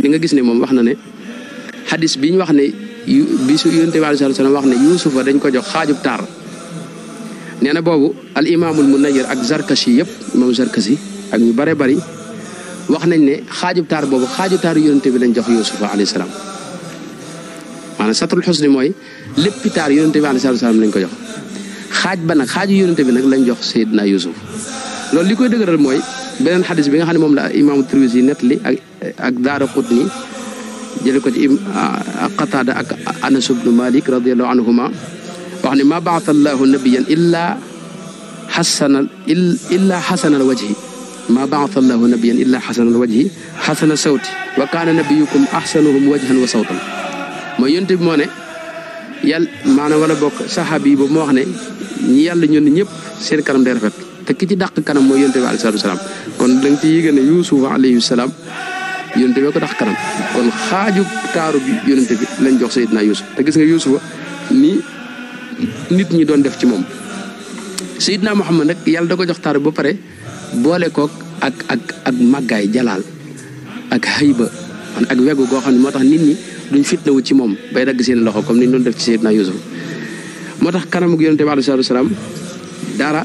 di nga gis ne moom wax na ne xadis bi ñu wax ne bi su yonent bi alayhi salaam wax ne Yuusufa dañ ko jox xaajub taar nee na boobu al imaamul Munayyir ak Zarkashi yëpp moom Zarkashi ak ñu bare bari wax nañ ne xaajub taar boobu xaaju taaru yonent bi lañ jox Yuusufa alayhi salaam maanaam satrul xusni mooy léppi taar yonent bi alayhi salaam lañ ko jox xaaj ba nag xaaju yonent bi nag lañ jox Seydina Yuusuf loolu li koy dëgëral mooy beneen xadis bi nga xam ne moom la imaamu Tirmisi nettali ak Daaraqutni jële ko ci Qataada ak Anas ibnu Malik radiyallahu anhuma wax ne ma baata allahu nabiyan illa xasana al wajhi ma baata allahu nabiyan illa xasana al wajhi xasana sawti wa kaana nabiyukum axsanuhum wajhan wa sawtan mooy yonent bi moo ne yàlla maanaam wala bokk saxaabi yi boobu moo wax ne ñi yàlla ñun ñëpp seen kanam day rafet te ki ci dàq kanam mooy yonent bi alayhi salaatu wasalaam kon da nga ci yéege ne Yuusuf alayhi salaam yonent bi ko dàq kanam kon xaaju taaru bi yonent bi lañ jox Seydina Yuusuf te gis nga Yuusufa ni nit ñi doon def ci moom Seydina Muhammad nag yàlla da ko jox taaru ba pare boole kook ak màggaay jalaal ak hayba ak wegu goo xam ne moo tax nit ñi duñ fitnawu ci moom bay dagg seen loxo comme ni ñu doon def ci Seydina Yuusuf moo tax kanamuk yonent bi alayhi salaatu wasalaam dara